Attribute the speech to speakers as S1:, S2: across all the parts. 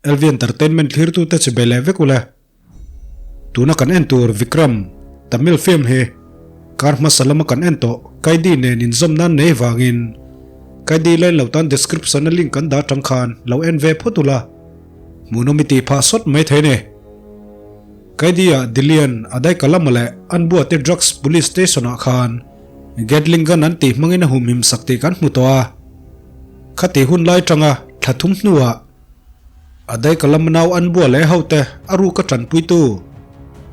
S1: LV Entertainment thlirtute chi be leh vek ule. Tuna kan en tur Vikram, Tamil film hi kar hmasa lama kan en tawh Kaidi nen inzawm nan nei vangin Kaidi line lo tan description a link kan dah tang khan lo en ve phawt ula, hmuhnawm i tih phah sawt mai thei ni. Kaidi ah Dillian Adaikalam leh Anbua te drugs police station ah khan Gatling gun an tih hmangin a humhim sak tih kan hmu tawh a. Khati hun lai tanga thla thum hnuah Adaikalam nau Anbua leh hote a ruk a tanpuitu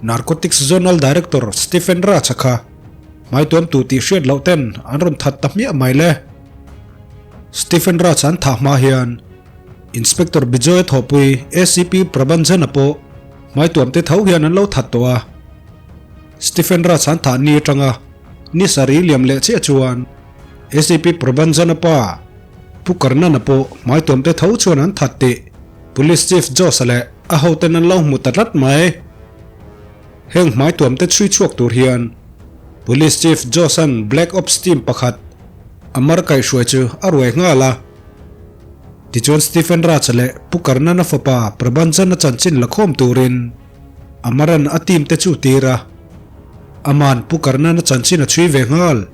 S1: Narcotics Zonal Director Stephen Raja kha hmaituamtu tih hriat loh ten an rawn that ta hmiah mai le. Stephen Raja an thah hma hian Inspector Bijoy thawhpui ACP Prabhanjana pawh hmaituamte tho hian an lo that tawh a. Stephen Raj an thah ni atanga ni sarih liam leh chiah chuan ACP Prabhanjana pa Pu Karnana pawh hmaituamte tho chuan an that tih Police Chief Josh-a leh a hoten an lo hmu ta tlat mai. Heng hmaituamte chhui chhuak tur hian Police Chief Josh-a'n Black Ops team pakhat Amar kaihhruai chu a ruai nghal a. Tichuan Stephen Raj-a leh Pu Karnana fapa Prabhanjana chanchin la khawm turin Amaran a team te chu tir a, aman Pu Karnana chanchin a chhui ve nghal.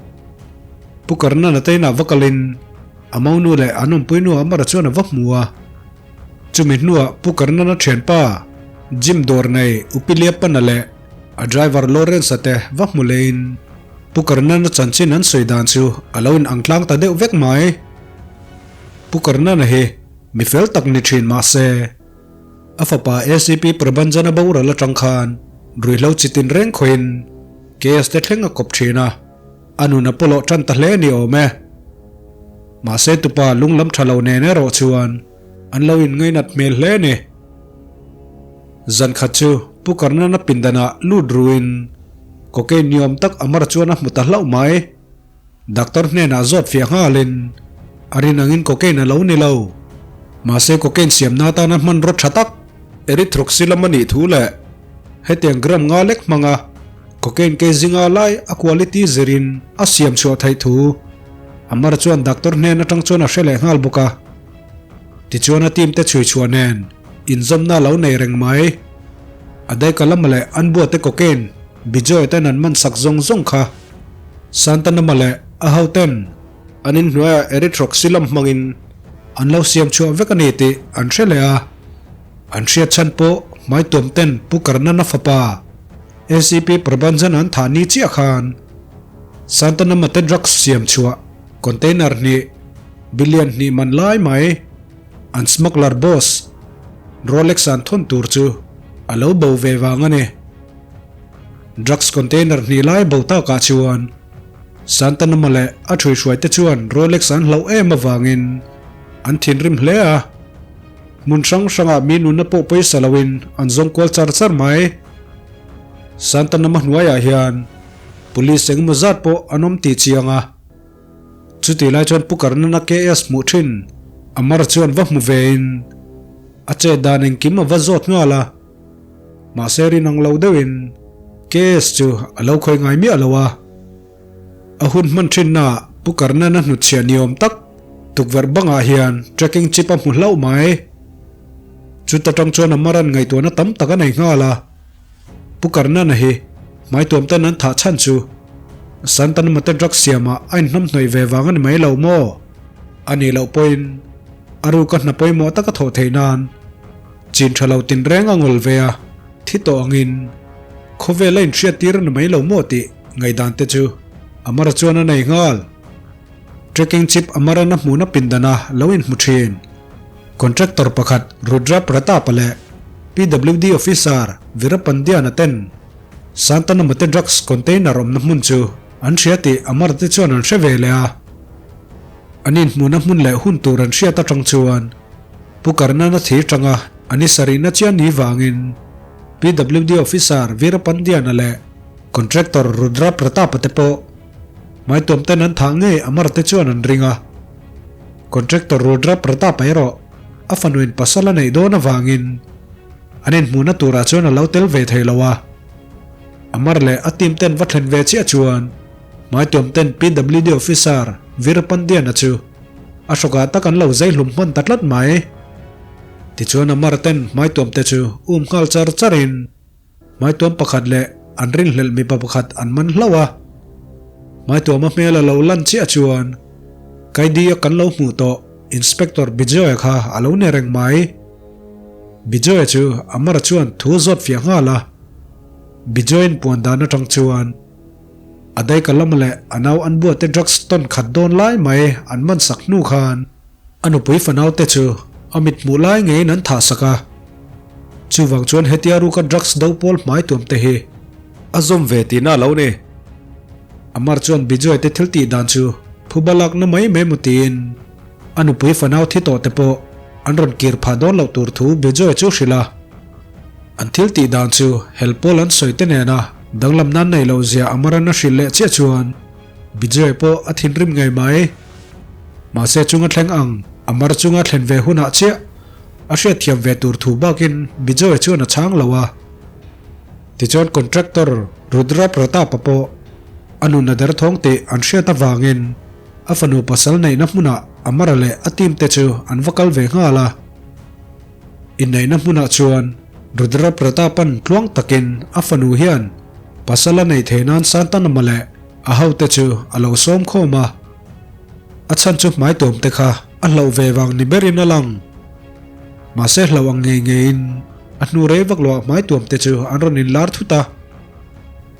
S1: Pu Karnana te inah va kalin a monu leh an awmpuinu Amara chuan a va hmu a. Chumi hnuah Pu Karnana thianpa Jim dawr nei Upilia Pana leh a driver Lawrence-a te va hmu lehin Pu Karnana chanchin an sawi dan chu a lo in ang tlang ta deuh vek mai. Pu Karnana hi mi fel tak ni thin mahse, A fapa ACP Prabhanjana boral atang khan ruihhlo chi tin reng khawiin KS te thleng a kawp thin a, a nun a pawlawh tan ta hle a ni awm e. Mahse tupa lunglam tha lo nen erawh chuan an lo inngainat hmel hle a ni. Zan khat chu Pu Karnana pindanah lut ruin cocaine ni awm tak Amar chuan a hmu ta hlauh mai. Doctor hnenah zawt fiah nghalin a rin angin cocaine a lo ni lo. Mahse cocaine siamna atana hmanraw tha tak erythroxylum a nih thu leh hetiang gram nga lek hmanga cocaine kei zinga lai a quality zirin a siam chhuah theih thu Amar chuan doctor hnen atang chuan a hre leh nghal bawk a. Tichuan a team te chhui chhuah nen inzawmna a lo nei reng mai. A daikalam leh an buate cocaine Bijoy ten an man sak zawng zawng kha Santanama leh a hoten an inhnuaiah erythroxylum hmangin an lo siam chhuah vek a ni tih an hre leh a, an hriat chhan pawh hmaituam ten Pu Karnana fapa ACP Prabhanjan an thah ni chiah khan Santanama te drugs siam chhuah container hnih billion hnih man lai mai an smuggler boss Rolex an thawn tur chu a lo bo ve vang a ni. Drugs container hnih lai bo takah chuan Santanama leh a ṭhuihruaite chuan Rolex an hlauh em avangin an thinrim hle a, hmun hrang hrangah mi nunna pawh pawisa loin an zawng kual char char mai. Santanama hnuaiah hian police engemaw zat pawh an awm tih chiang a, chutih lai chuan Pu Karnana KS hmuh ṭhin Amar chuan va hmu vein a chet dan engkim a va zawt nghal a. Mahse rinang lo deuhin KS chu a lo khawi ngai miah lo a, a hun hman thinnaah Pu Karnana hnutchhiah ni awm tak tukverh bangah hian tracking chip a hmu hlauh mai. Chuta tang chuan a maran ngaihtuahna tam tak a nei nghal a, Pu Karnana hi hmaituam ten an thah chhan chu Santanama te drugs siamah a inhnamhnawih ve vang a ni mai lo maw? A nih loh pawhin a ruka hna pawimawh taka thawh theih nan Chin tha lo tinreng a ngawl ve a, thi tawh angin khawvel a inhriat tir a ni mai lo maw tih ngaihdan te chu Amara chuan a nei nghal. Trekking chip Amaran a hmuhna pindana lo inhmu thin. Contractor pakhat Rudra Pratap-a leh PWD officer Veerapandian-a ten Santanama te drugs container awmna hmun chu an hria tih Amara te chuan an hre ve leh a. An inhmuhna hmun leh hun tur an hriat atang chuan Pu Karnana thir tanga a ni sarihna chian ni vangin PWD Officer Veerapandiana leh Contractor Rudra Pratapa te pawh hmaituam ten an thah ngei Amar te chuan an ring a. Contractor Rudra Pratapa erawh a fanuin pasal a neih dawn avangin an inhmuhna turah chuan a lo tel ve thei lo a. Amar leh a team ten va thlen ve chiah chuan hmaituam ten PWD Officer Veerapandiana chu A hrawkah tak an lo zai hlum hman ta tlat mai. Tichuan Amar ten hmaituam te chu um nghal char char in hmaituam pakhat leh an rinhlelh mipa pakhat an man hlauh a. Hmaituama hmel a lo lan chiah chuan Kaidi a kan lo hmuh tawh Inspector Bijoy-a kha a lo ni reng mai. Bijoy-a chu Amar chuan thu zawt fiah nghal a. Bijoy-in puan dan atang chuan a daika lam leh a nau an buate drugs tawn khat dawn lai mai an man sak hnu khan A nupui fanaute chu a mit hmuh lai ngeiin an thah sak a. Chuvang chuan hetia ruka drugs do pawl hmai tuam te hi a zawm ve tihna a lo ni. Amar chuan Bijoy te thil tih dan chu phuba lakna mai mai maw tiin a nupui fanau thi tawh te pawh an rawn kir phah dawn loh tur thu Bijoy chu hrilh a. An thil tih dan chu hel pawl an sawi te nena danglam nan nei loh zia Amaran a hrilh leh chiah chuan Bijoy pawh a thinrim ngei mai. Mahse chunga thleng ang, a mar chunga thlen ve hunah chiah a hriatthiam ve tur thu bakin Bijoy chuan a chhang lo a. Tichuan contractor Rudra Pratap-a pawh a nun a derthawng tih an hriat avangin a fanu pasal neihna hmunah a mara leh a team te chu an va kal ve nghal a. Inneihna hmunah chuan Rudra Pratap-a'n tluang takin a fanu hian pasal a neih theih nan Santanama leh a hote chu a lo sawm khawm a. A chhan chu hmai tuam te kha a hlauh ve vang ni berin a lang. Mahse hlauh ang ngei ngeiin a hnu rei vak loah hmai tuam te chu an rawn inlar thut a.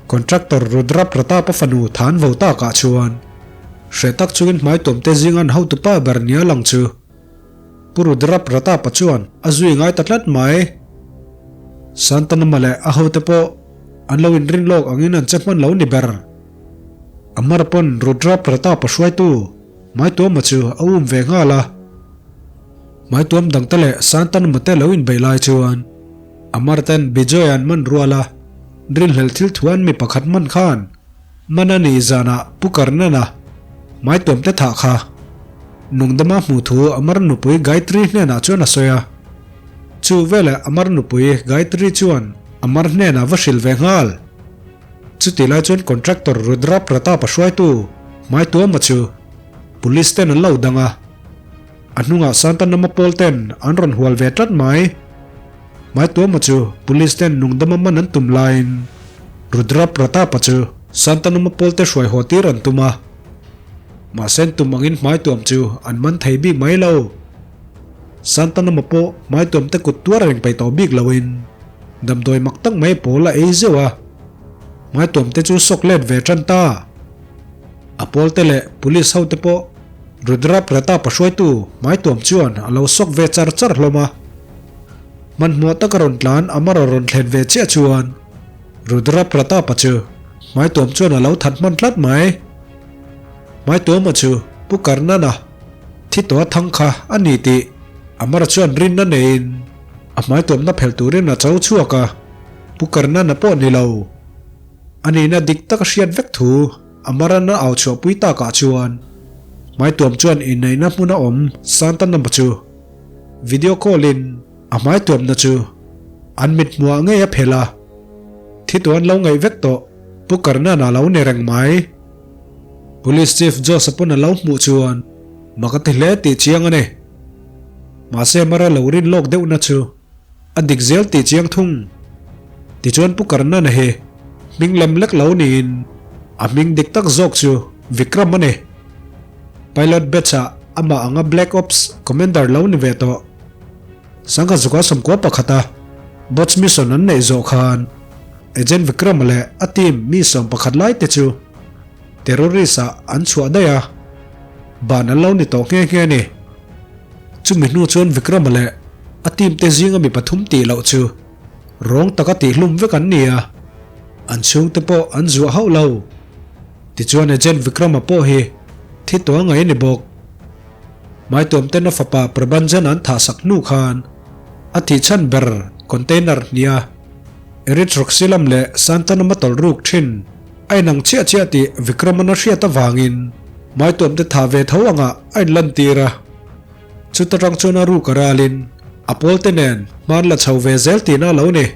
S1: Contractor Rudra Pratap-a fanu than vo takah chuan hreh tak chungin hmai tuam te zinga an hotupa ber nia lang chu Pu Rudra Pratap-a chuan a zui ngai ta tlat mai. Santanama leh a hote pawh an lo inrin lawk angin an che hman lo ni ber. A hmar pawn Rudra Pratap-a hruaitu Maituama chu a um ve nghal a. Maituam dangte leh Santanama te lo inbeih lai chuan Amar ten Bijoy an man rual a, rinhlelh thil thuan mi pakhat man khan man a nih zanah Pu Karnana Maituam te thah kha nungdama hmuh thu Amar nupui Gayatri hnenah chuan a sawi a. Chu veleh Amar nupui Gayatri chuan Amar hnenah va hrilh ve nghal. Chutih lai chuan contractor Rudra Pratap-a hruaitu Hmaituama chu Police ten an lo dang a, a hnungah Santanama pawl ten an rawn hual ve tlat mai. Hmaituama chu Police ten nungdama man an tum laiin Rudra Pratap-a chu Santanama pawl te hruai haw tir an tum a, mahse an tum angin Hmaituam chu an man thei bik mai lo. Santanama pawh Hmaituam te kut tuar reng peih tawh bik loin damdawi mak tak mai pawl a ei zeuh a, Hmaituam te chu sawk let ve tan ta. A pawl te leh police ho te pawh Rudra Pratap-a hruaitu Hmaituam chuan a lo sawk ve char char hlawm a. Hmanhmawh taka rawn tlan Amar a rawn thlen ve chiah chuan Rudra Pratap-a chu Hmaituam chuan a lo that hman tlat mai. Hmaituama chu Pu Karnana thi tawh a thang kha a ni tih Amar chuan rinna neiin a hmaituamna phelh turin a cho chhuak a. Pu Karnana pawh ni lo. A nihna dik tak a hriat vek thu Amaran a au chhuahpui takah chuan hmaituam chuan inneihna hmun a awm Santanama chu video call in a hmaituamna chu an mit hmuah ngei a phelh a, thi tuan lo ngaih vek tawh Pu Karnana lo ni reng mai. Police Chief Jose pawn a lo hmuh chuan mak a ti hle tih chiang a ni. Mahse Amara lo rin lawk deuhna chu A dik zel tih chiang thung. Tichuan Pu Karnana hi hming lem lek lo niin a hming dik tak zawk chu Vikram a ni. Pilot batch-ah amah anga Black Ops Commander lo ni ve tawh. Sangha Zuka sawmkua pakhata Bots mission an neih zawh khan Agent Vikram-a leh a team mi 11 lai te chu terrorist-ah an chhuah daih a, ban an lo ni tawh nghe nghe a ni. Chumi hnu chuan Vikrama leh a team te zinga mi pathum tih loh chu rawng taka tihhlum vek an ni a, an chhungte pawh an zuah hauh lo. Tichuan Agent Vikrama pawh hi thi tawh a ngaih a ni bawk. Maituam ten a fapa Prabhanjan an thahsak hnu khan a thihchhan ber container hnia Erythroxylum leh Santanam a tawlh ruk thin a inang chiah chiah tih Vikraman a hriat avangin Maituam te thah ve tho angah a inlantir a. Chuta tang chuan a ruk a ralin a pawl te nen hman la chho ve zel tihna a lo ni.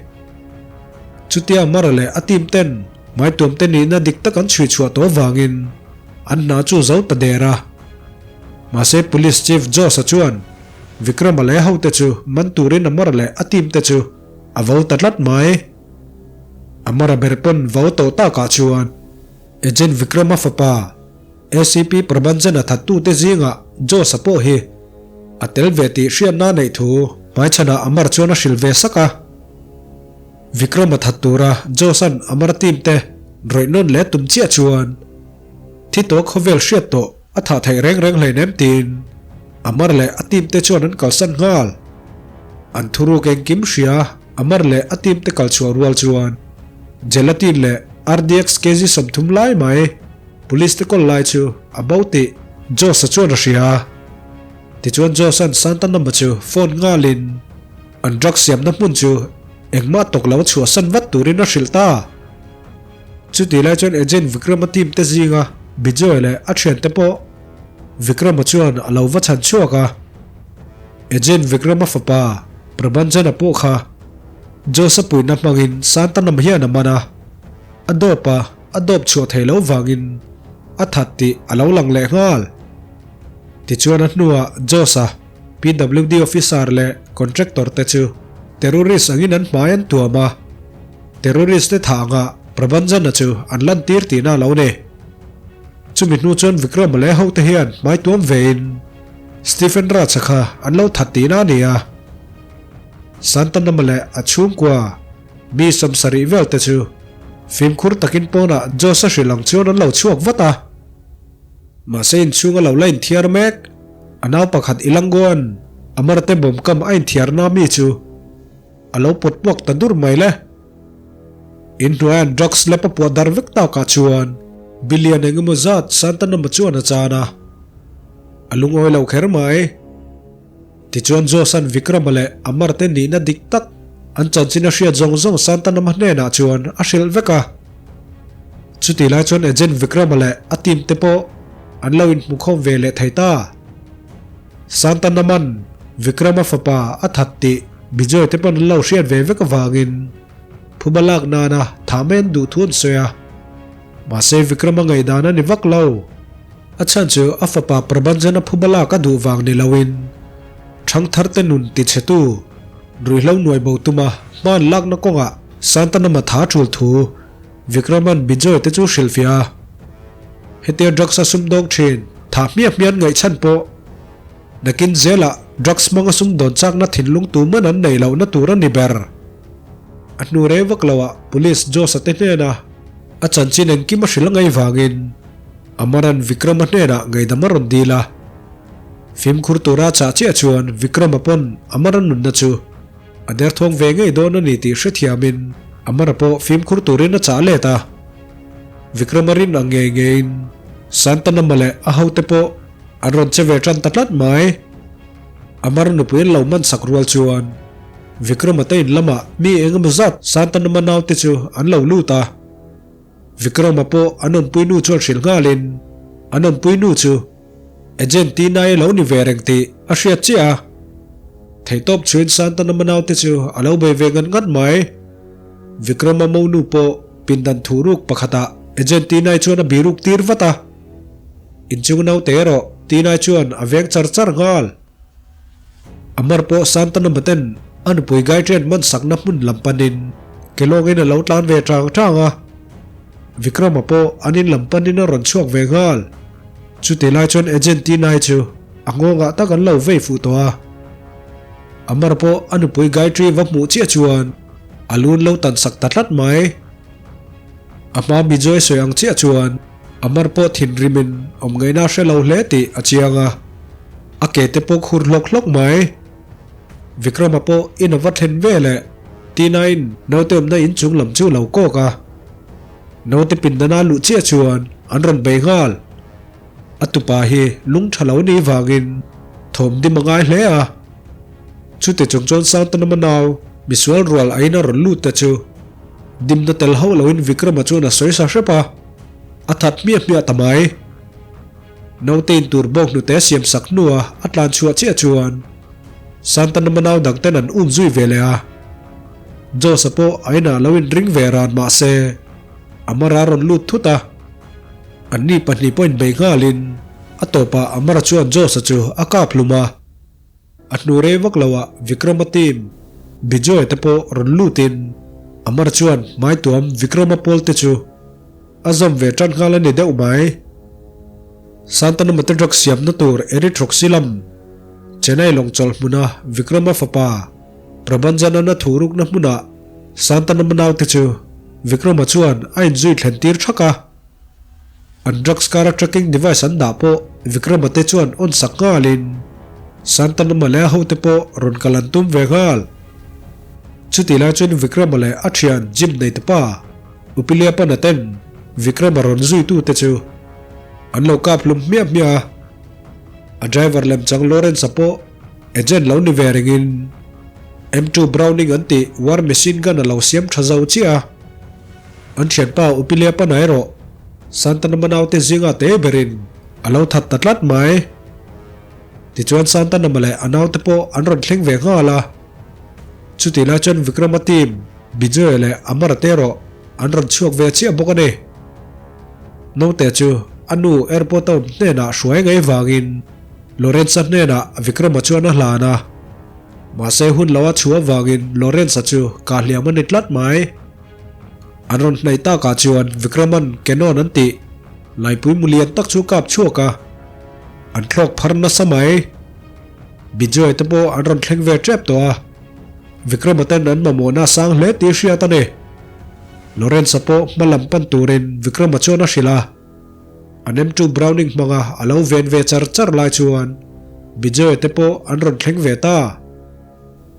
S1: Chutia Mara leh a team ten Maituam te nihna dik tak an chhui chhuah tawh avangin an hna chu zo ta der a. Mahse Police Chief Josh-a chuan. Vikrama leh hote chu man turin Amara leh a team te chu a vo ta tlat mai. Amara ber pawn vo tawh takah chuan Agent Vikrama fapa ACP Prabhanjan-a thattute zingah Josh-a pawh hi a tel ve tih hriatna a neih thu hmaichhanah Amar chuan a hrilh ve sak a. Vikrama that tura Josh-a'n Amara team te rawih nawn leh tum chiah chuan thi tawh khawvel hriat tawh a thah theih reng reng hleinem tiin Amar leh a team te chuan an kalsan nghal. An thuruk engkim hria Amar leh a team te kalchhuah rual chuan Gelatin leh RDX kg 30 lai mai Police te kawl lai chu a bo tih Josh-a chuan a hria. Tichuan Josh-a'n Santa number chu phone nghalin an drug siamna hmun chu engmah tawk lo a chhuahsan vat turin a hrilh ta. Chutih lai chuan Agent Vikrama team te zinga Bijoy leh a thiante pawh Vikrama chuan a lo va chhan chhuak a. Agent Vikrama fapa Prabhanjana pawh kha Josh-a puihna hmangin Santa number hian a man a, a dawp a. A dawp chhuah theih loh vangin a that tih a lo lang leh nghal. Tichuan a hnuah Josh-a PWD officer leh contractor te chu terrorist angin an hmai an tuam a, terrorist te thah angah Prabhanjan-a chu an lantir tihna a lo ni. Chumi hnu chuan Vikram-a leh hote hian hmai tuam vein Stephen Raj-a kha an lo that tihna a ni a. Santanam-a leh a chhungkua Mi 70 vel te chu fimkhur takin pawnah Josh-a hrilh ang chuan an lo chhuak vat a. Mahse inchhung a lo la inthiar mek. A nau pakhat Ilangoan a marte bawm kam a inthiarna mi chu a lo pawt puak ta dur mai le. Inhnuai an drugs lep a puah dar vek takah chuan billion eng emaw zat Santanam-a chuan a chan a. A lungawi lo kher mai. Tichuan Josh-a'n Vikrama leh Amar te nihna dik tak an chanchin a hriat zawng zawng Santanam-a hnenah chuan a hrilh vek a. Chutih lai chuan Agent Vikrama leh a team te pawh an lo inhmukhawm ve leh thei ta. Santanam-a'n Vikrama fapa a that tih Bijoy te pawn an lo hriat ve vek avangin phuba lak nana thah mai an duh thu an sawi a. Mahse Vikrama ngaihdan a ni vak lo. A chhan chu a fapa Prabhanjana phuba lak a duh vang ni loin ṭhangthar te nun tichhetu ruihhlo nuai bo tuma hman lakna kawngah Santanam-a tha ṭul thu Vikraman Bijoy te chu hrilhfiah a. Hetia drugs a sumdawng ṭhin thah hmiah hmiah an ngaihchhan pawh nakin zelah drugs hmanga sumdawn chakna thinlung tuman an neih lohna tur a ni ber. A hnu rei vak loah Police Josh-a te hnena a chanchin engkim a hrilh ngai vangin Amaran Vikrama hnenah ngaihdam a rawn dil a. Fimkhur tura chah chiah chuan Vikrama pawn Amara nunna chu a derthawng ve ngei dawn a ni tih hrethiamin Amara pawh fimkhur turin a chah let a. Vikrama rin ang ngei ngeiin Santanama leh a hote pawh an rawn che ve tan ta tlat mai. Amara nupui an lo man sak rual chuan Vikrama te in lamah mi eng emaw zat Santanama naute chu an lo lut a. Vikrama pawh an awmpui nu chuan hrilh nghalin an awmpui nu chu Agent Tina-i lo ni ve reng tih a hriat chiah a. Theihtawp chhuin Santanama naute chu a lo bei ve ngat ngat mai. Vikrama monu pawh pindan thuruk pakhatah Agent Tina-i chuan a biruk tir vat a. Inchung naute erawh Tina-i chuan a veng char char nghal. Amar pawh Santanama ten a nupui Gayatri an man sakna hmun lam panin ke lawngin a lo tlan ve chang chang a. Vikrama pawh an in lam panin a rawn chhuak ve nghal. Chutih lai chuan Agent T-nai chu a nghawngah tak an lo vei fuh tawh a. Amar pawh a nupui Gayatri va hmuh chiah chuan a lun lo tan sak ta tlat mai. A hma Bijoy sawi ang chiah chuan Amar pawh thinrimin awm ngaihna a hre lo hle tih a chiang a. A ke te pawh khur hlawk hlawk mai. Vikrama pawh in a va thlen ve leh Tina-in naute awmna inchung lam chu a lo kawk a. Naute pindana luh chiah chuan an rawn bei nghal. A tupa hi lung tha lo ni vangin thawm dim a ngai hle a. Chute chung chuan Santanama nau misual rual a in a rawn lut te chu dimna tel hauh loin Vikrama chuan a sawi sa hrep a, a that hmiah hmiah ta mai. Naute in tur bawk hnute a siam sak hnua a tlan chhuah chiah chuan Santanama nau dang ten an um zui ve leh a. Josh-a pawh a inah lo inring ve ran mah se Amara rawn lut thut a. Anni pahnih pawh inbei nghalin a tawpah Amara chuan Josh-a chu a kap hlum a. A hnu rei vak loah Vikrama team Bijoy te pawh rawn lutin Amar chuan hmaituam Vikrama pawl te chu a zawm ve tan nghal a ni deuh mai. Santanama te drug siamna tur Erythroxylum Chennai lawngchawlh hmuna Vikrama fapa Prabhanjana-na thurukna hmunah Santanama naute chu Vikrama chuan a inzui thlen tir thak a. An drugs kara tracking device an dah pawh Vikrama te chuan on sak nghalin Santanama leh a hote pawh rawn kal an tum ve nghal. Chutih lai chuan Vikrama leh a thian gym neite pa Upiliapana ten Vikrama rawn zuitute chu an lo kap hlum hmiah hmiah a. A driver lemchang Lawrence-a pawh agent lo ni ve rengin M2 Browning an tih war machine gun a lo siam tha zo chiah a. An thianpa Upiliapana erawh Santanama naute zinga te berin a lo that ta tlat mai. Tichuan Santanama leh a naute pawh an rawn thleng ve nghal a. Chutih lai chuan Vikrama team Bijoy leh Amara te erawh an rawn chhuak ve chiah bawk a ni. Naute chu a nu airport a awm hnenah hruai ngei vangin Lawrence-a hnenah Vikrama chuan a hlan a. Mahse hun lo a chhuah vangin Lawrence-a chu kahhliam a ni tlat mai. An rawn hnaih takah chuan Vikraman Canon an tih laipui mu lian tak chu kap chhuak a, an thlawk phar nasa mai. Bijoy te pawh an rawn thleng ve tep tawh a, Vikrama ten an mamawhna a sang hle tih hriat a ni. Lawrence-a pawh hma lam pan turin Vikrama chuan a hrilh a, an M2 Browning hmanga a lo ven ve char char lai chuan Bijoy te pawh an rawn thleng ve ta.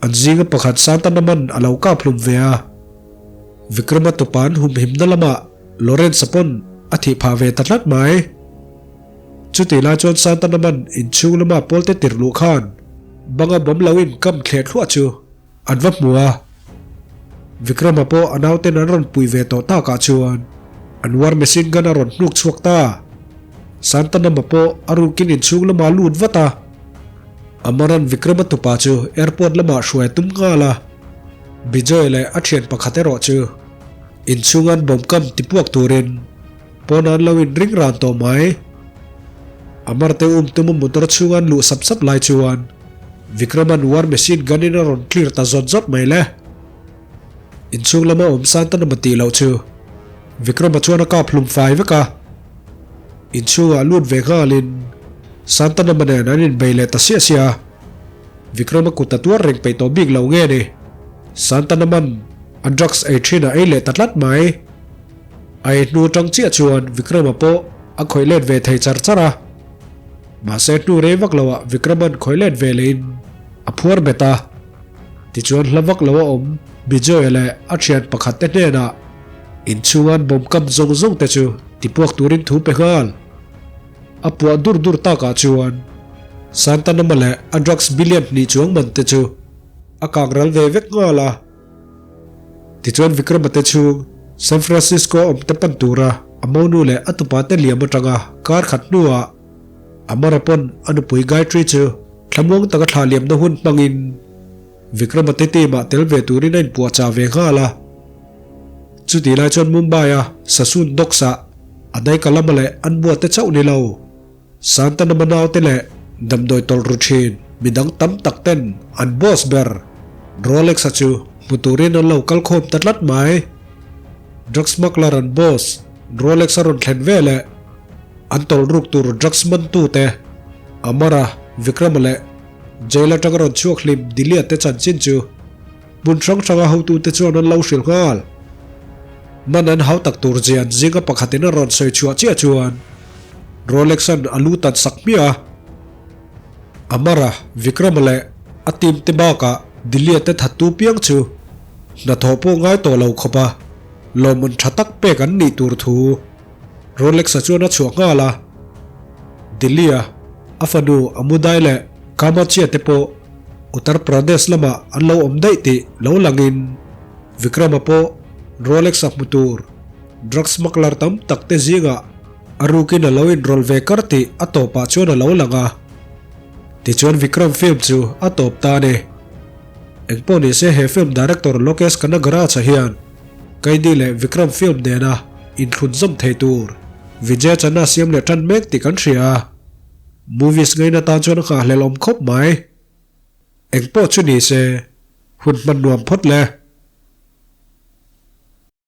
S1: An zinga pakhat Santanaman a lo kap hlum ve a, Vikrama tupan humhimna lamah Lawrence-a pawn a thih phah ve ta tlat mai. Chutih lai chuan Santanaman inchhung lama pawlte tirh luh khan banga bawm loin kam thleh thluah chu an va hmu a. Vikrama pawh a nauten an rawn pui ve tawh takah chuan an war machine gun a rawn hnuk chhuak ta. Santanama pawh a rukin inchhung lamah a lut vat a. Amaran Vikrama tupa chu airport lamah hruai a tum nghal a, Bijoy leh a thian pakhat erawh chu inchhungan bomb kam tipuak turin pawn an lo inring ran tawh mai. Amar te um tuma motor chhunga an luh sap sap lai chuan Vikrama'n war machine gun in a rawn clear ta zawt zawt mai le. Inchhung lama awm Santanama tih loh chu Vikrama chuan a kap hlum fai vek a. Inchhungah lut ve nghalin Santanama nen an inbei leh ta siah siah a, Vikrama kut a tuar reng peih tawh bik lo nge ni? Santanama'n a drugs ei thin a ei leh ta tlat mai. A ei hnu atang chiah chuan Vikrama pawh a khawih let ve thei char char a. Mahse hnu rei vak loah Vikrama'n khawih let ve lehin a phuar bet a. Tichuan hla vak lo a awm Bijoy leh a thian pakhat te hnenah Inchhungan bomb kam zawng zawng te chu tipuak turin thu pe nghal. A puah dur dur takah chuan Santanama leh a drugs billion hnih chuang man te chu a kang ral ve vek nghal a. Tichuan Vikrama te chhung San Francisco awm te pan tura a monu leh a tupa te liam atanga kar khat hnuah Amara pawn a nupui Gayatri chu thlamuang taka thlah liamna hun hmangin Vikrama te team ah tel ve turin a inpuahchah ve nghal a. Chutih lai chuan Mumbai-a Sassoon Docks-ah a Daikalama leh an buate chauh ni lo, Santanama naute leh damdawi tawlh ru thin midang tam tak ten an boss ber Rolex-a chu hmu turin an lo kal khawm ta tlat mai. Drug smuggler an boss Rolex-a rawn thlen ve leh an tawlh ruk tur drugs mantute Amara, Vikrama leh Jail atanga rawn chhuak hlim Dilia te chanchin chu Hmun hrang hranga hotute chuan an lo hrilh nghal. Man an hau tak tur zian zinga pakhatin a rawn sawi chhuah chiah chuan Rolex-a'n a lu tan sak hmiah a. Amara, Vikrama leh a team te bakah Dilia te thattu piang chu hnathawh pawh ngai tawh lo khawpa lawmman tha tak pek an nih tur thu Rolex-a chuan a chhuah nghal a. Dilia, a fanu Amudai leh Kamachia te pawh Uttar Pradesh lamah an lo awm daih tih lo langin Vikrama pawh Rolex a hmu tur drug smuggler tam tak te zingah a rukin a lo inrawlh ve kar tih a tawpah chuan a lo lang a. Tichuan Vikram film chu a tawp ta a ni. Engpawh nise he film director Lokesh Kanagaraj-a hian Kaidi leh Vikram film nena inthlunzawm thei tur Vijay Channa siam leh tan mek tih kan hria a. Movies ngaina tan chuan a nghahhlelh awm khawp mai. Engpawh chu ni se, hun hman nuam phawt le.